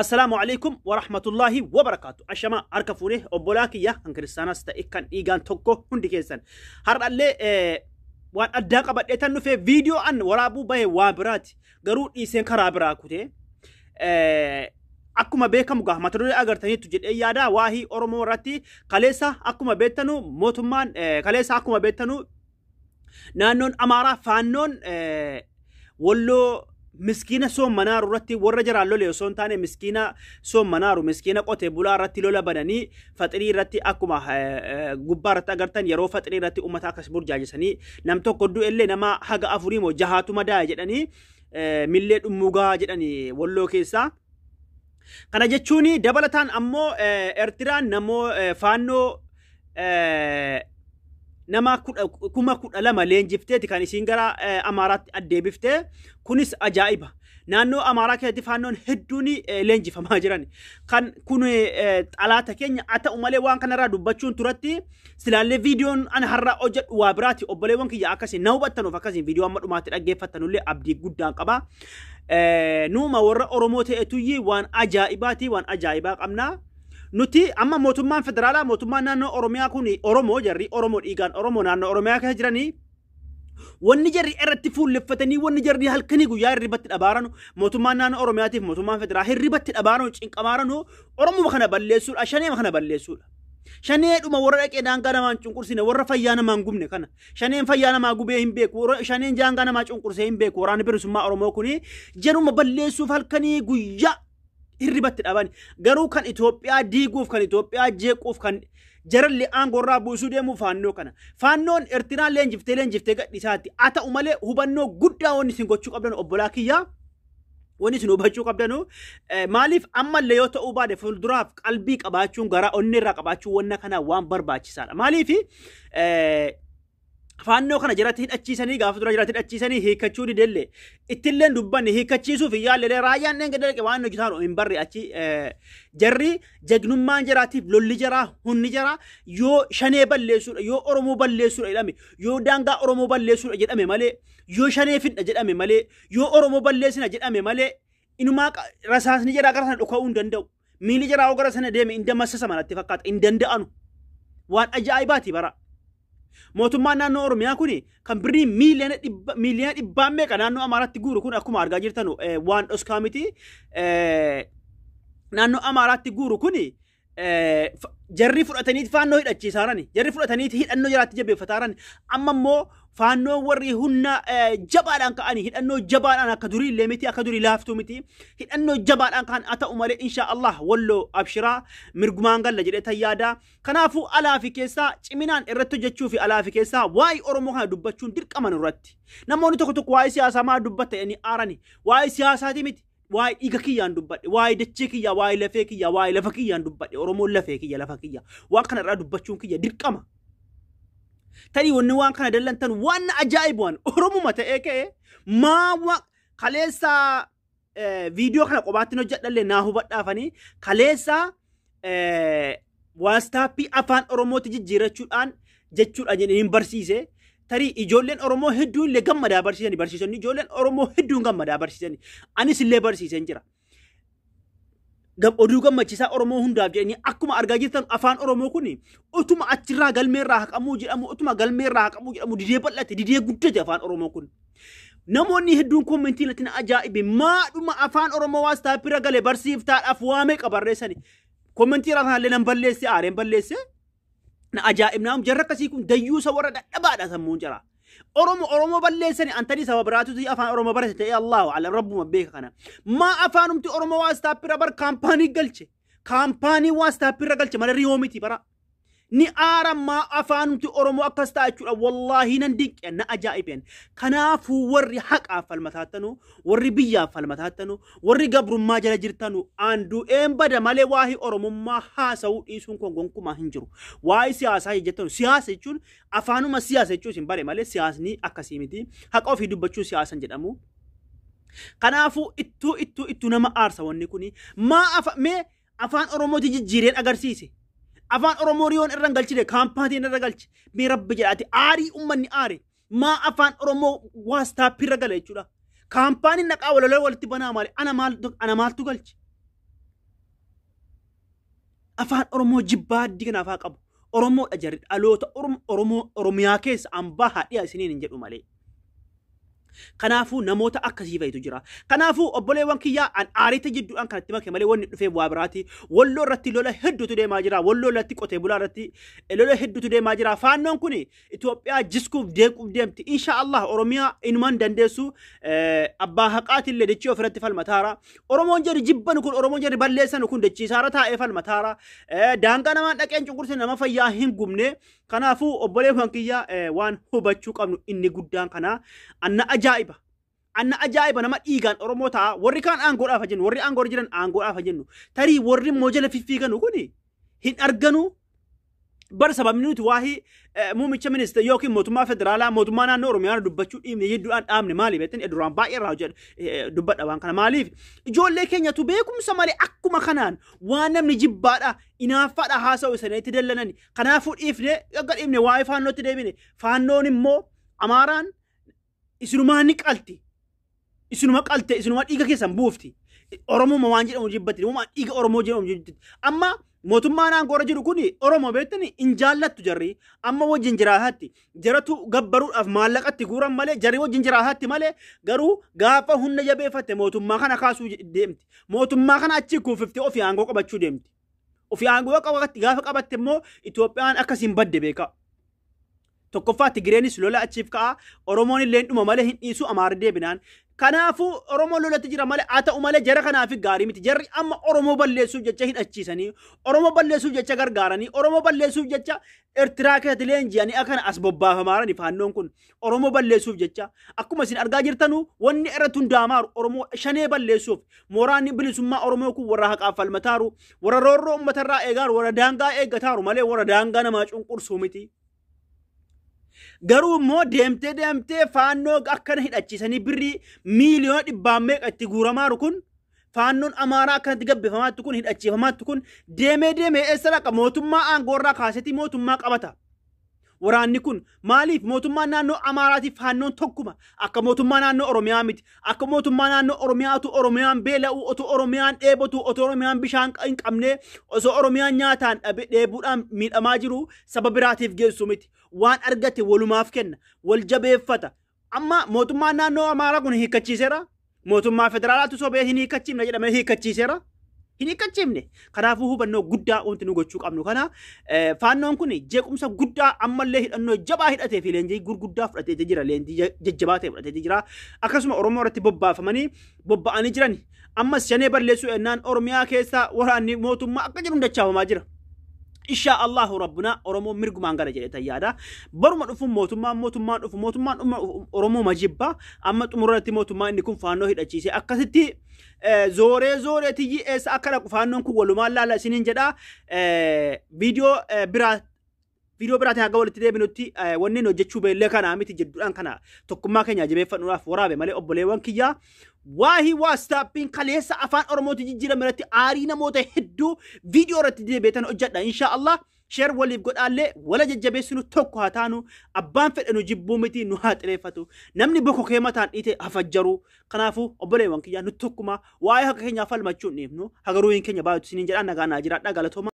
Assalaamu alaikum wa rahmatullahi wa barakaatu. Ashama harka fuunee, obbolaa kiyya kan kiristaanaas ta'e kan dhiigaan tokko hundi keessan. Har'allee waan addaa qabadhee tan dhufee, viidiyoo an waraabuu bahe waa biraati. Garuu dhiiseen karaa biraa kutee. Akkuma beekamu gaa mata duree agartaniitu jedhee yaada, waahii Oromoo irratti kaleessa akkuma beektanu mootummaan kaleessa akkuma beektanu naannoon Amaaraa faannoon Walloo miskiina soommanaaru irratti, warra jaraan lole osoo hin taane miskiina soommanaaru, miskiina qotee bulaa irratti lola bananii, faxirii irratti akkuma gubbaa irratti agartan yeroo faxirii irratti uummata akkas burjaajesanii, nam tokko du'ellee nama haga afurii moo jahaatu madaa'e jedhanii, millee dhummugaa jedhanii Walloo keessaa. Kana jechuun dabalataan ammoo Eertiraan namoo faannoo nama 12,000 leenjifteeti kan isiin gara Amaaraatti addeebiftee, kunis ajaa'iba. Naannoo Amaaraa keessatti faannoon hedduun leenjifamaa jiran. Kan kun xalaata keenya haa ta'u malee waan kanarraa dubbachuun turatti silaallee viidiyoon ani har'a hojjedhu waa biraati. Obboleewwan kiyya akkasiin na hubattanuuf akkasiin viidiyoo amma dhumaatti dhaggeeffattanullee abdii guddaan qaba. Nuuma warra Oromoo ta'etuyyi waan ajaa'ibaati, waan ajaa'ibaa qabna. Nuti amma mootummaan federaalaa, mootummaan naannoo Oromiyaa kun Oromoo, jarri Oromoo dhiigaan Oromoo naannoo Oromiyaa keessa jiranii, wanni jarri irratti fuulleffatanii, wanni jarri halkanii guyyaa hirribatti dhabaaranu, mootummaan naannoo Oromiyaatiif mootummaan federaalaa hirribatti dhabaaranu, cinqamaaranu, Oromuma kana balleessuudha, shaneema kana balleessuudha. Shaneedhuma warra dhaqee daangaa namaan cunqursine, warra fayyaa namaan gubne kana. Shaneen fayyaa namaa gubee hin beeku, shaneen daangaa namaa cunqursee hin beeku. Waraanni bilisummaa Oromoo kuni jaruma balleessuuf halkanii guyyaa hirribatti dhaban. Garuu kan Itoophiyaa diiguuf, kan Itoophiyaa jeequuf, kan jaralli aangoo irraa buusuu deemuu faannoo kana. Faannoon Eertiraan leenjiftee leenjiftee gadhiisaatti. Haa ta'u malee hubannoo guddaa wanni isin gochuu qabdan, obbolaa kiyyaa, wanni isin hubachuu qabdanu, maaliif ammallee yoo ta'uu baate fuulduraaf qalbii qabaachuun, garaa onnee irraa qabaachuun wanna kana waan barbaachisaadha. Maaliif faannoo kana jalatti hidhachiisanii, gaafa dura jalatti hidhachiisanii hiikkachuu didellee, ittilleen dubbanne, hiikkachiisuuf hin yaallee, raayyaan dheenga dalaqe waan hojjetaan hin barre achi. Jarri jagnummaan jaraatiif lolli jaraa, hunni jaraa yoo shanee balleessuudha, yoo Oromoo balleessuudha jedhame, yoo daangaa Oromoo balleessuudha jedhame malee, yoo shanee fidha jedhame malee, yoo Oromoo balleessina jedhame malee, inumaa rasaasni jaraa gara sana dhuka'uu hin danda'u. Miilli jaraa gara sana deeme hin damassasa manatti fakkaata, hin danda'anu. Waan ajaa'ibaati bara. Mootummaan naannoo Oromiyaa kun kan birrii miiliyoona dhibba, miiliyoona dhibbaan meeqa naannoo Amaaraatti guuru kun, akkuma argaa jirtan waan dhoskaa miti. Naannoo Amaaraatti guuru kun jarri fudhatanii faannoo hidhachiisaarani. Jarri fudhatanii hidhannoo jaraatti jabeeffataaran. Amma immoo faannoo warri humna jabaadhaan ka'anii, hidhannoo jabaadhaan, akka durii illee miti, akka durii laaftuu miti. Hidhannoo jabaadhaan ka'an. Haa ta'u malee insha Allah Walloo abshiraa, mirgumaan galla jedhee tayyaada. Kanaafuu alaa fi keessaa ciminaan irratti hojjechuu fi alaa fi keessaa waa'ee Oromoo kana dubbachuun dirqama nurratti. Namoonni tokko tokko waa'ee siyaasaa maa dubbatta jedhanii aarani. Waa'ee siyaasaati miti. Waa'ee dhiiga kiyyaan dubbadhe, waa'ee dachee kiyyaa, waa'ee lafee kiyyaa, waa'ee lafa kiyyaan dubbadhe. Oromoon lafee kiyya, lafa kiyya. Waan kana irraa dubbachuun kiyya dirqama. Tarii wanni waan kana dallantan waan na ajaa'ibu waan Oromuma ta'ee ka'e maa waan kaleessa viidiyoo kana qobaatti hojjedhallee naa hubadhaafanii, kaleessa WhatsAppii afaan Oromootti jijjiirachuudhaan jechuudha jedhanii hin barsiise. Tarii ijoolleen Oromoo hedduun illee gammadaa barsiisanii, barsiisonni ijoolleen Oromoo hedduun gammadaa barsiisanii, anis illee barsiiseen jira. Oduu gammachiisaa Oromoo hundaaf jedhanii, akkuma argaa jirtan afaan Oromoo kun utuma achirraa galmeerraa haqamuu jedhamu, utuma galmeerraa haqamuu jedhamu didee bal'ate, didee guddate afaan Oromoo kun. Namoonni hedduun commentii irratti na ajaa'ibe, maadhuma afaan Oromoo WhatsAppirra gale barsiiftaadhaaf waa meeqa barreessani. Commentii irraa kanallee nan balleesse, aareen balleesse. Na ajaa'ibnaa, jarra akkasii kun dayyuusa warra dadhabaadha sammuun jara. Oromoo Oromoo balleessani antanii saba biraatu afaan Oromoo barate ta'ee, Allahu alam, rabbuma beeka kana. Maa afaanumti Oromoo WhatsAppirra bar kaampaanii galche. Kaampaanii WhatsAppirra galche malee riyoo miti bara. Ni aara, maa afaanumti Oromoo akkas ta'a jechuudha. Wallaahi nan dinqe, na ajaa'ibeen. Kanaafuu warri haqaaf falmataattanu, warri biyyaaf falmataattanu, warri gabrummaa jala jirtanu, aandu'een bada malee waa'ee Oromummaa haasa'uu dhiisuun kun gonkumaa hin jiru. Waa'ee siyaasaa jettanu, siyaasa jechuun afaanuma siyaasa jechuun isin bare malee siyaasni akkasii miti. Haqa ofii dubbachuun siyaasan jedhamu. Kanaafuu ittuu ittuu ittuu nama aarsa wanni kuni. Maa afa mee afaan Oromooti jijjiireen agarsiise. Afaan Oromoo riyoon irra hin galchine, kaampaatiin irra galche. Mee rabbi jedhaati aarii uummanni aare. Maa afaan Oromoo WhatsAppii irra gala jechuudha. Kaampaaniin dhaqaa walolaa walitti banaa maali? Ana maaltu galche? Afaan Oromoo jibbaa addii kanaaf haa qabu. Oromoodha jarri dhaloota Oromoo Oromiyaa keessa hambaa haadhiyaa isiniin hin jedhu malee. Kanaafuu namoota akkasii fa'itu jira. Kanaafuu obboleewwan kiyyaa an aariita jidduudhaan kanatti make malee wanni dhufee waa biraati. Walloo irratti lola hedduutu deemaa jira. Walloo irratti qotee bulaa irratti lola hedduutu deemaa jira. Faannoon kun Itoophiyaa jiskuuf deequuf deemti. Insha Allah Oromiyaa inumaan dandeessu abbaa haqaatillee dachii ofirratti falmataara. Oromoon jarri jibban kun Oromoon jarri balleessan kun dachii isaarra taa'ee falmataara. Daangaa namaan dhaqeen cunqurse nama fayyaa hin gubne. Kanaafuu obboleewwan kiyyaa waan hubachuu qabnu inni guddaan kana anna ajaa'iba. Anna ajaa'iba nama dhiigaan Oromoo ta'a. Warri kaan aangoodhaaf jennu, warri aangoorra jiran aangoodhaaf jennu. Tarii warri immoo jala fiffiiganu kuni hin arganu. Bar sababni nuti waa'ee muummicha ministeera yookiin mootummaa federaalaa mootummaa naannoo Oromiyaa dubbachuu dhiibne jidduudhaan dhaabne maali beektan duraan baay'ee irraa hojjedha dubbadha waan kana maaliif ijoollee keenyatu beekumsa malee akkuma kanaan waan namni jibbaadha inaaffaadha haasa'u isaaniitti dallanani kanaafuu dhiifne akka dhiifne waa'ee faannootti deebine faannoon immoo Amaaraan isinumaa ni qalti isinuma qalte isinuma dhiiga keessan buufti Oromuma waan jedhamu jibbatti dhiiga Oromoo jedhamu jibbatti amma mootummaan aangoorra jiru kun Oromoo beektani hin jaallattu jarri amma wajjin jiraataatti jaratu gabbaruudhaaf maallaqatti guuran malee jarri wajjin jiraataatti malee garuu gaafa humna jabeeffatte mootummaa kana kaasuu deemti mootummaa kana achi kuufiftee ofii aangoo qabachuu deemti ofii aangoo qabatti gaafa qabatte immoo Itoophiyaan akkasiin badde beeka. Tokkoffaa Tigireenis lola achiif ka'a Oromoon illee dhuma malee hin dhiisu Amaarri deebinaan. Kanaafuu Oromoon lolatti jira malee haa ta'u malee jara kanaaf gaarii miti. Jarri amma Oromoo balleessuuf jecha hidhachiisanii, Oromoo balleessuuf jecha gargaaranii, Oromoo balleessuuf jecha Eertiraa keessatti leenji'anii akkana as bobbaafamaarani faannoon kun Oromoo balleessuuf jecha akkuma isin argaa jirtanu wanni irratti hundaamaaru Oromoo shanee balleessuuf mooraanni bilisummaa Oromoo kun warra haqaaf falmataaru, warra roorroo uummatarraa eegaaru, warra daangaa eeggataaru malee warra daangaa namaa cunqursuu miti. Garuu immoo deemtee deemtee faannoo akkana hidhachiisanii birrii miiliyoona dhibbaan meeqa itti guuramaaru kun faannoon Amaaraa akkanatti gabbifamaattu kun hidhachiifamaattu kun deemee deemee eessa dhaqa mootummaa aangoorraa kaasetii mootummaa qabata. Waraanni kun maaliif mootummaan naannoo Amaaraatiif faannoon tokkuma akka mootummaa naannoo Oromiyaa miti akka mootummaa naannoo Oromiyaa utuu Oromiyaan beela'u utuu Oromiyaan dheebotu utuu Oromiyaan bishaan hin qabne osoo Oromiyaan nyaataan dheebuudhaan miidhamaa jiru saba biraatiif geessu miti waan argate walumaaf kenna wal jabeeffata amma mootummaan naannoo Amaaraa kun hiikkachiiseera mootummaa federaalaatu sobee hin hiikkachiifne jedhamee hiikkachiiseera. Hin hiikkachiifne. Kanaafuu hubannoo guddaa wanti nu gochuu qabnu kana faannoon kun jeequmsa guddaa ammallee hidhannoo jabaa hidhatee fi leenjii gurguddaa fudhatee jira. Leenjii jajjabaa ta'e fudhatee jira. Akkasuma Oromoo irratti bobbaafamanii bobba'anii jiran. Ammas shanee balleessuu ennaan Oromiyaa keessa waraanni mootummaa akka jiru dachaafamaa jira. Insha Allahu Rabbuna Oromoo mirgumaan gara jedhee tayyaada. Baruma dhufuun mootummaan dhufu mootummaan Oromoo majibba amma xumurratti mootummaa inni kun faannoo hidhachiise akkasitti zooree zooree tiyyi eessa akka dhaqu faannoon kun walumaan laala isiniin jedha. Viidiyoo biraatiin haga walitti deebinutti wanneen hojjechuu beellee kanaa miti jidduudhaan kana tokkummaa keenya jabeeffannuudhaaf waraabe malee obboleewwan kiyyaa waahii waastaappiin kaleessa afaan Oromootti jijjiirame irratti aarii namoota hedduu viidiyoo irratti deebi'eetan hojjedha. Insha Allah sheer waliif godhaallee wala jajjabeessinu tokko haa taanu abbaan fedhe nu jibbuu miti nu haa xireeffatu namni bokokee mataan dhiite hafajjaru. Kanaafuu obboleewwan kiyyaa nu tokkuma waa'ee haqa keenyaa falmachuu hin dhiifnu hagaruu hin keenya baay'atu isiniin jedha nagaa naa jiraadha galatooma.